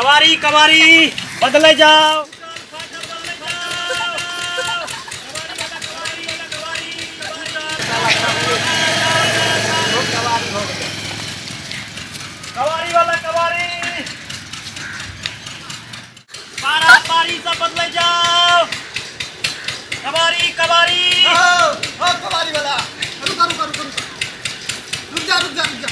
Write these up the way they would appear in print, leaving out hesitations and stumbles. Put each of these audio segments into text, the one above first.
कवारी कवारी बदले जाओ। कवारी वाला कवारी पारा पारी सब बदले जाओ। कवारी कवारी ओ कवारी वाला रुक रुक रुक रुक रुक जा रुक जा रुक जा रुक जा।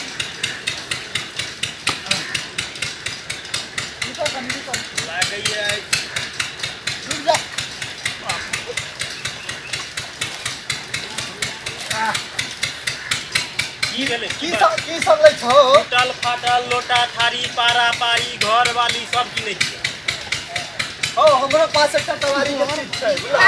की सब लै छौ? टूटल फाटल लोटा थारी पारा पारी घर वाली सब किनै छियै। ओ हमरो पास एकटा कवारी के चीज छै बुझला,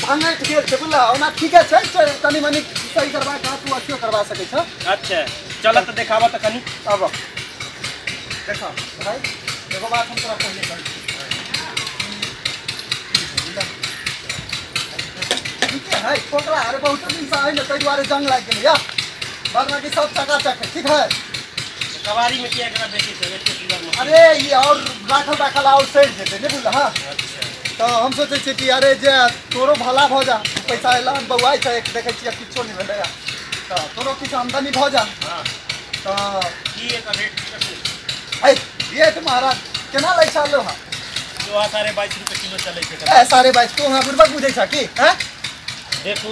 भांगैठ गेल छै बुझला। ओना ठीके छै, तनी मनी सही करबा के तू अथियो करबा सकै छ। अच्छा चल त देखाबऽ त कनी। अब देखा भाई, एगो बात हम तोरा पहिले कहै छी ठीके है पोकरा। अरे बहुत दिन से आइ ने ताहि दुआरे जंग लागि गेलै या, बाद बाकी सब चकाचक है ठीक है। कवारी में किया एकरा बेचै छै एते सुंदर मशीन? अरे ई और राखल राखल और सड़ि जेतै ने बुझल। हाँ तऽ हम सोचै छियै कि अरे जे तोरो भला भऽ जा, पैसा एला बौआइ छै देखै छियै किछो नहि भेलै तऽ तोरो किछु आमदनी भऽ जा। तऽ की एकर रेट कते? है रेट महाराज केना लै छ लोहा? लोहा 22.5 रुपए किलो चलै छै। ए 22.5 तू हमरा बुड़बक बुझै छ की? हैं देखू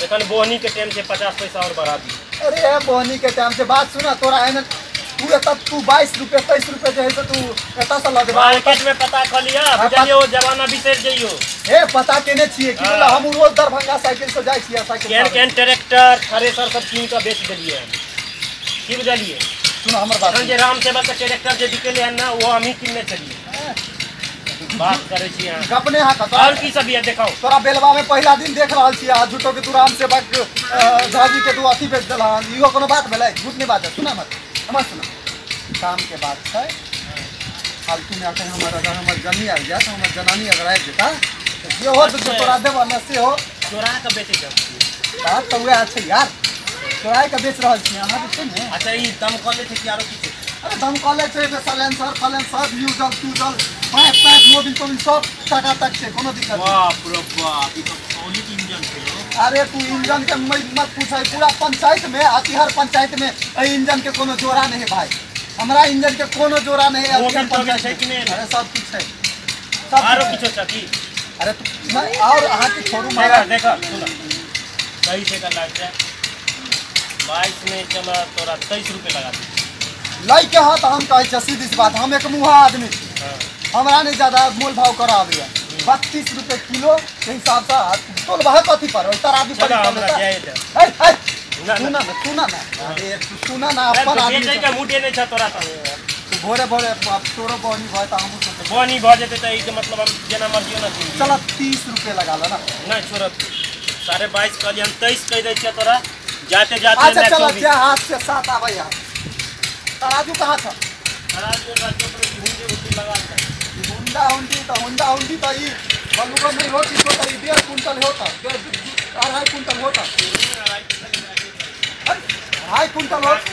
एखन बोहनी के टाइम छै, 50 पैसा और बढ़ा दियौ। अरे बोहनी के टाइम से बात सुना तोरा एहन तू एतऽ तू 22 रुपए 23 रुपए जे है से तू एतऽ से लऽ जेबा। मार्केट में पता कऽ लिअ बुझलियै, ओ जमाना बिसरि जइयो। हे पता केने छियै कि बोला, हम रोज दरभंगा साइकिल से जाइ छियै। साइकिल केहन केहन ट्रैक्टर थ्रेसर सब कीन कऽ बेच देलियै की बुझलियै। सुन हमर बात, जे राम सेवक के ट्रैक्टर जे बिकेले हन ना वो हमही किनने छलियै। बात करै छी अहाँ अपने हाथ। और की सब ये देखाउ? तोरा बेलवा में पहिला दिन देख रहल छी आ झूठो के तू राम सेवक झाजी के तू अथी बेच देलहन, इहो कोनो बात भेलै? झूठ नहि बाजऽ। सुना मत हमर सुना, काम के बात छै। फालतू में अखन हमर अगर हमर जनी आबि जायत, हमर जनानी अगर आबि जेता तऽ जे हो तऽ तोरा देबऽ ने सेहो चोरा कऽ बेचै छै। बात तऽ वएह छै यार, चोराए कऽ बेच रहल छी अहाँ जे छै ने। अच्छा ई दमकले छै कि आरो किछु? अरे दमकले छै, साइलेंसर फाइलेंसर म्यूजल ट्यूजल पाइप पाइप मोबिल तोबिल सब टकाटक छै, कोनो दिक्कत नहीं। बाप रे बाप, ई तऽ सॉलिड इंजन छै। अरे तू इंजन के मत पूछै, पूरा पंचायत में अतिहर पंचायत में एहि इंजन के कोनो जोड़ा नहीं है भाई। हमरा इंजन के कोनो जोड़ा नहीं है। मोबिल तोबिल छै कि नहि? अरे सब किछु छै, सब आरो किछो छै की? अरे तू और अहाँ के छोड़ू महाराज। देखा सुन सही से कर लाग छै 22 में चल तोरा 23 रुपए लगा दे लै के। हाँ तऽ हम कहै छियै सीधी सी बात, हम एक मुँहा आदमी छी, हमरा नहीं ज्यादा मोल भाव करा आबैया। 32 रुपए किलो के हिसाब से तोलबह कथी पर तराजू पर? सुना ना सुना ना, अरे सुना ना, अपन आदमी के मुटे नहीं छ तोरा त भोरे भोरे तोरो बोनी भऽ त हमहूँ सोचै बोनी भऽ जेतै त ई के मतलब हम जेना मर्जी ओना कीन। चल 30 रुपए लगा ल ना। नहीं छोड़त 22.5 कहलियै हम 23 कहि दै छियै तोरा जाते जाते। अच्छा चल जे हाथ से साथ आबै यार। तराजू कहाँ छ? तराजू हुंडी हुंडी लगा दे। हुंडा हुंडी त हुंडा हुंडी त ई बलुआ नहीं हो किछो त ई 1.5 कुंटल होता, 2.5 कुंटल होता, 2.5 कुंटल हो त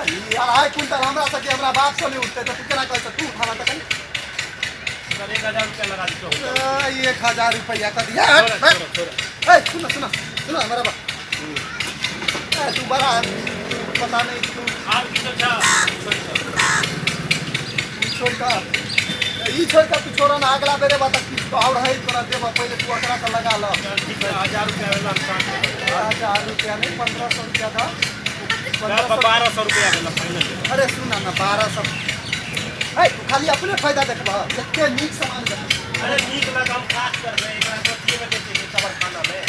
ई 2.5 कुंटल हमरा सके हमरा बाप से नहीं उठते त तू केना कहै छ? तू उठाना त कनी 1000 रुपया लगा दियो। 1000 रुपया क दिया। ए सुन सुन सुन हमरा बात, तू बड़ा पता नहीं तू आर किछो छ? छोड़ का ई छोड़ का तू छोड़ ना, अगला बेरे बता किछु और है तोरा देबऽ। पहिले तू ओकरा के लगा ल। ठीक है 1000 रुपया वाला हम साथ 1000 रुपया नहीं 1500 रुपया दा। 1200 रुपया वाला फाइनल। अरे सुन ना 1200 है तू खाली अपने फायदा देखबह, एते नीक सामान देबह। अरे नीक लग हम खास करबै एकरा कथी में बेचै छै कबरखाना में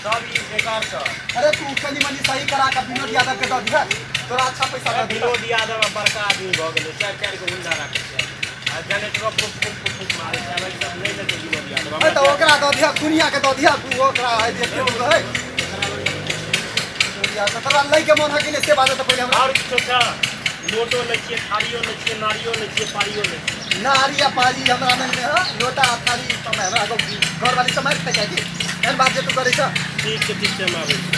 सब ई बेकार छ। अरे तू कनी मनी सही करा के विनोद यादव के दऽ दिहऽ, तोरा अच्छा पैसा दऽ दिहऽ। विनोद यादव बड़का आदमी भऽ गेलै, 4-4 गो हुंडा राखै छै आ जनरेटरो फुक फुक फुक फुक मारै छै। आब सब नहि लेतै विनोद यादव। अरे तऽ ओकरा दऽ दिहऽ, दुनिया के दऽ दिहऽ तू ओकरा है जे केहू रहै। तोरा लै के मन है कि नहि से बाजऽ तऽ पहिले हमरा। और किछो छ? लोटो लै छियै, थारियो लै छियै, नारियो लै छियै, पारियो लै छियै। नारी आ पारी हमरा नहि है, लोटा आ थारी समय हमरा घरवाली समय खाइ छै की एहन बात जे तू करै छ। ठीक छै ठीक छै हम आबै छी।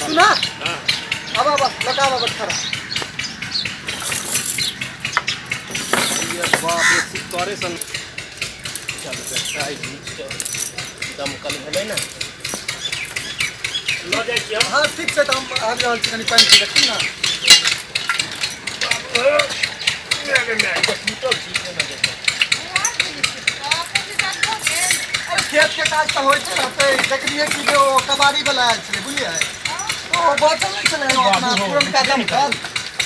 सुना अब अब लगाब अब खड़ा। बाप रे सिक्करे सन चल बेटा ई दमकल भेलै ने ल जाइ छी हम। हां ठीक छै त हम आबि रहल छी कनि पानि पी रखी ना। अरे खेत के काज तऽ होइते रहतै। देखलियै कि जे ओ कबाड़ी वाला आयल छलै बुझलियै, ओ बचल नहि छलै अपना पुरनका दमकल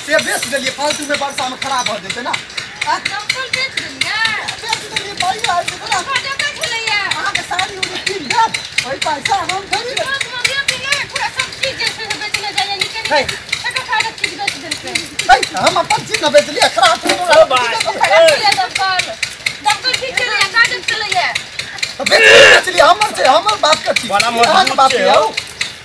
से बेच देलियै, फालतू में वर्षा में खराब भऽ जेतै ना। दमकल बेच देलियै? बेच देलियै, पाइ आयल छलै ना। अहाँके साड़ी उड़ी कीन देब ओहि पैसा हम थोड़ी हम अपन चीज न बेचलियै खराब बेचलियै। हमर छै हमर बात कथी अहाँके बात यौ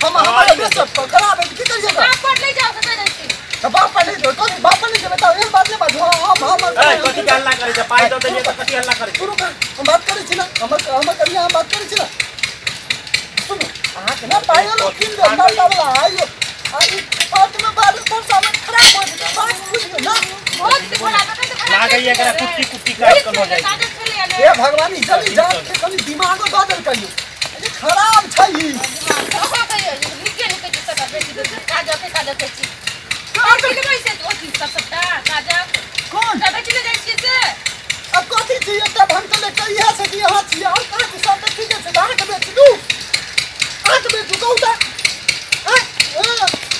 हम हमर बेचब खराब है की करियै बाप पर ले जाओ कतऽ जाइ छी तऽ बाप पर ले जाओ कथी बाप पर ले जेबै तऽ एहन बात नहि बाजू। हम हमर कथी के हल्ला करै छै पाइ दऽ देलियै तऽ कथी हल्ला करै छै? शुरू कर हम बात करै छी ना हमर हमर कनिया हम बात करै छी ना। सुनू अहाँके ना पाइ लो कीन देब नलका वाला आइयो आ ई फालतू में बारिश वर्षा में खराब हो जेतै बात बुझियौ ना। बहुत खराब लागैया एकरा कुट्टी कुट्टी काटि कऽ लऽ जाइ छै। हे भगवान ई जल्दी जान के कनि दिमागो दऽ देल कहियो ई खराब छै ई। निके निके चीज सब बेची दे काजक काजक छी कथी लेबै से ओथी सब सबटा काजक कोन सब बेची ले जाइ छियै से। अब कथी छी एकटा भंगतल एकटा इएह छै कि अहाँ छी और कहाँ छी सब तऽ ठीके छै। अहाँके बेच दू अहाँके बेचू कहू तऽ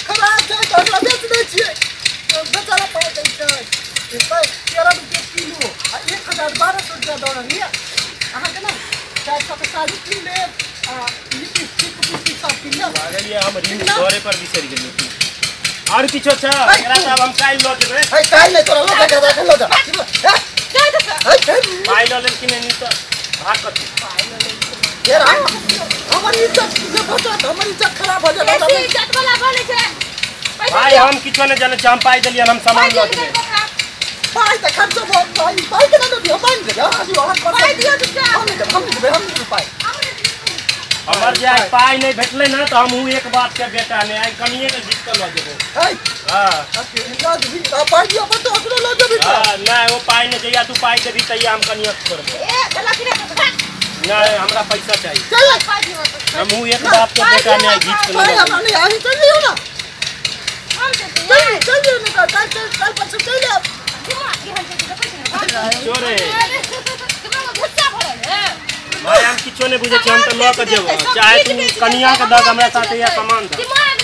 खराब छै तऽ एकरा बेच दै छियै बेचारा पाइ दै छै 13 रुपये किलो आ 1200 रुपया दऽ रहल यऽ। अहाँके ने 400 के साड़ी कीन लेब आ लिपस्टिक उपिस्टिक सब कीन लेब। लागैया हम रिंग घरे पर बिसरि गेलियै। और किछो छै एकरा तऽ आब हम काल्हि लऽ जेबै। है काल्हि नहि तोरा लऽ जा लऽ जा पाइ लऽ लेलखिन नहि तऽ भाग कथी हमर इज्जत जे बचत हमर इज्जत खराब भऽ जायत। इज्जत वाला बोलै छै भाई हम किछो नहि जानै छी हम पाइ देलियनि हम सामान लऽ जेबै। पाइ तऽ खर्चो भऽ पाइ पाइ केना देबियै हम पाइ नहि देबै। अहाँ दियौ अहाँ पाइ दियौ तऽ हम नहि देबै हम नहि देबै हम नहि देबै पाइ। हमर जे आइ पाइ नहि भेटलै ने तऽ हमहूँ एक बात के बेटा नहि आइ कनिए के घीच कऽ लऽ जेबै। है हां पाइ दियौ तऽ ओकरो लऽ जेबै। हां नहि ओ पाइ नहि जहिया तू पाइ देबही तहिया हम कनिए के छोड़बै। ए गला की रे नहीं हमरा पैसा चाहिए। चल हमहूँ एक बाप के बेटा नहीं आइ घीच के लऽ जेबै। हमरा नहीं अहीं चलि लियौ ना हम चलते चल लियौ ना काल्हि काल्हि परसों चलि आयब। दिमाग केहन छै देखै छी ना चोरे दिमाग गुस्सा भरल है भाई हम किछो नहीं बुझै छी हम तऽ लऽ के जेबै चाहे तू कनिया के दऽ हमरा साथे या सामान दऽ। दिमाग